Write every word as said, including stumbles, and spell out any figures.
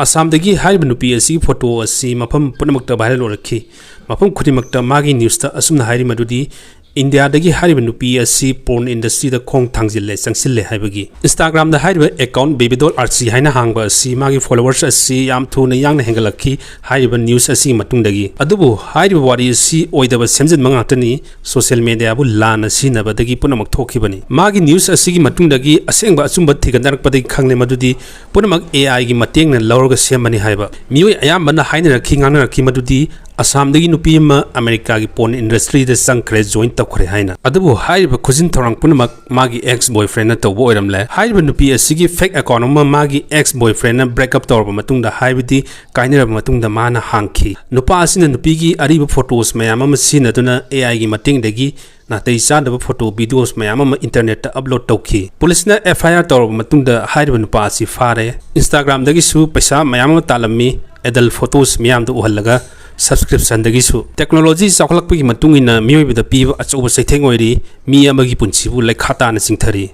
ꯑꯁꯥꯝꯗꯒꯤ ꯍꯥꯏꯔꯤꯕ ꯅꯨꯄꯤ ꯑꯁꯤꯒꯤ ꯐꯣꯇꯣ ꯑꯁꯤ ꯃꯐꯝ ꯄꯨꯝꯅꯃꯛꯇ ꯚꯥꯏꯔꯦꯜ ꯑꯣꯏꯔꯛꯈꯤ꯫ ꯃꯐꯝ ꯈꯨꯗꯤꯡꯃꯛꯇ ꯃꯥꯒꯤ ꯅ꯭ꯌꯨꯁꯇ ꯑꯁꯨꯝꯅ ꯍꯥꯏꯔꯤ ꯃꯗꯨꯗꯤ, ꯏꯟꯗꯤꯌꯥꯗꯒꯤ ꯍꯥꯏꯔꯤꯕ ꯅꯨꯄꯤ ꯑꯁꯤ ꯄꯣꯔꯟ ꯏꯟꯗꯁꯇ꯭ꯔꯤꯗ ꯈꯣꯡ ꯊꯥꯡꯖꯤꯜꯂꯦ, ꯆꯪꯁꯤꯜꯂꯦ ꯍꯥꯏꯕꯒꯤ꯫ ꯏꯟꯁꯇꯥꯒ꯭ꯔꯥꯝꯗ ꯍꯥꯏꯔꯤꯕ ꯑꯦꯀꯥꯎꯟ ꯕꯦꯕꯤꯗꯣꯜ ꯑꯥꯔꯆꯤ ꯍꯥꯏꯅ ꯍꯥꯡꯕ ꯑꯁꯤ ꯃꯥꯒꯤ ꯐꯣꯂꯣꯋꯔꯁ ꯑꯁꯤ ꯌꯥꯝ ꯊꯨꯅ ꯌꯥꯡꯅ ꯍꯦꯟꯒꯠꯂꯛꯈꯤ ꯍꯥꯏꯔꯤꯕ ꯅ꯭ꯌꯨꯁ ꯑꯁꯤꯒꯤ ꯃꯇꯨꯡꯗꯒꯤ꯫ ꯑꯗꯨꯕꯨ ꯍꯥꯏꯔꯤꯕ ꯋꯥꯔꯤ ꯑꯁꯤ ꯑꯣꯏꯗꯕ ꯁꯦꯝꯖꯤꯟꯕ ꯉꯥꯛꯇꯅꯤ, ꯁꯣꯁꯤꯌꯦꯜ ꯃꯦꯗꯤꯌꯥꯕꯨ ꯂꯥꯟꯅ ꯁꯤꯖꯤꯟꯅꯕꯗꯒꯤ ꯄꯨꯝꯅꯃꯛ ꯊꯣꯛꯈꯤꯕꯅꯤ꯫ ꯃꯥꯒꯤ ꯅ꯭ꯌꯨꯁ ꯑꯁꯤꯒꯤ ꯃꯇꯨꯡꯗꯒꯤ ꯑꯁꯦꯡꯕ ꯑꯆꯨꯝꯕ ꯊꯤꯒꯠꯅꯔꯛꯄꯗꯒꯤ ꯈꯪꯂꯦ ꯃꯗꯨꯗꯤ ꯄꯨꯝꯅꯃꯛ ꯑꯦ ꯑꯥꯏꯒꯤ ꯃꯇꯦꯡꯅ ꯂꯧꯔꯒ ꯁꯦꯝꯕꯅꯤ ꯍꯥꯏꯕ꯫ ꯃꯤꯑꯣꯏ ꯑꯌꯥꯝꯕꯅ ꯍꯥꯏꯅꯔꯛꯈꯤ, ꯉꯥꯡꯅꯔꯛꯈꯤ ꯃꯗꯨꯗꯤ ꯑꯁꯥꯝꯗꯒꯤ ꯅꯨꯄꯤ ꯑꯃ ꯑꯃꯦꯔꯤꯀꯥꯒꯤ ꯄꯣꯔꯟ ꯏꯟꯗꯁꯇ꯭ꯔꯤꯗ ꯆꯪꯈ꯭ꯔꯦ, ꯖꯣꯏꯟ ꯇꯧꯈ꯭ꯔꯦ ꯍꯥꯏꯅ꯫ ꯑꯗꯨꯕꯨ ꯍꯥꯏꯔꯤꯕ ꯈꯨꯖꯤꯟ ꯊꯧꯔꯥꯡ ꯄꯨꯝꯅꯃꯛ ꯃꯥꯒꯤ ꯑꯦꯛꯁ ꯕꯣꯏꯐ꯭ꯔꯦꯟꯅ ꯇꯧꯕ ꯑꯣꯏꯔꯝꯂꯦ꯫ ꯍꯥꯏꯔꯤꯕ ꯅꯨꯄꯤ ꯑꯁꯤꯒꯤ ꯐꯦꯛ ꯑꯦꯀꯥꯎꯟ ꯑꯃ ꯃꯥꯒꯤ ꯑꯦꯛꯁ ꯕꯣꯏꯐ꯭ꯔꯦꯟꯅ ꯕ꯭ꯔꯦꯛ ꯑꯞ ꯇꯧꯔꯕ ꯃꯇꯨꯡꯗ, ꯍꯥꯏꯕꯗꯤ ꯀꯥꯏꯅꯔꯕ ꯃꯇꯨꯡꯗ ꯃꯥꯅ ꯍꯥꯡꯈꯤ꯫ ꯅꯨꯄꯥ ꯑꯁꯤꯅ ꯅꯨꯄꯤꯒꯤ ꯑꯔꯤꯕ ꯐꯣꯇꯣꯁ ꯃꯌꯥꯝ ꯑꯃ ꯁꯤꯖꯤꯟꯅꯗꯨꯅ ꯑꯦ ꯑꯥꯏꯒꯤ ꯃꯇꯦꯡꯗꯒꯤ ꯅꯥꯇꯩ ꯆꯥꯗꯕ ꯐꯣꯇꯣ, ꯚꯤꯗꯤꯑꯣꯁ ꯃꯌꯥꯝ ꯑꯃ ꯏꯟꯇꯔꯅꯦꯠꯇ ꯑꯞꯂꯣꯗ ꯇꯧꯈꯤ꯫ ꯄꯨꯂꯤꯁꯅ ꯑꯦꯐ ꯑꯥꯏ ꯑꯥꯔ ꯇꯧꯔꯕ ꯃꯇꯨꯡꯗ ꯍꯥꯏꯔꯤꯕ ꯅꯨꯄꯥ ꯑꯁꯤ ꯐꯥꯔꯦ꯫ ꯏꯟꯁꯇꯥꯒ꯭ꯔꯥꯝꯗꯒꯤꯁꯨ ꯄꯩꯁꯥ ꯃꯌꯥꯝ ꯑꯃ ꯇꯥꯜꯂꯝꯃꯤ, ꯑꯦꯗꯜ ꯐꯣꯇꯣꯁ ꯃꯤꯌꯥꯝꯗ ꯎꯍꯜꯂꯒ꯫ ꯁꯕꯁꯀ꯭ꯔꯤꯞꯁꯟꯗꯒꯤꯁꯨ꯫ ꯇꯦꯛꯅꯣꯂꯣꯖꯤ ꯆꯥꯎꯈꯠꯂꯛꯄꯒꯤ ꯃꯇꯨꯡ ꯏꯟꯅ ꯃꯤꯑꯣꯏꯕꯗ ꯄꯤꯕ ꯑꯆꯧꯕ ꯆꯩꯊꯦꯡ ꯑꯣꯏꯔꯤ, ꯃꯤ ꯑꯃꯒꯤ ꯄꯨꯟꯁꯤꯕꯨ ꯂꯩꯈꯥ ꯇꯥꯅ ꯆꯤꯡꯊꯔꯤ꯫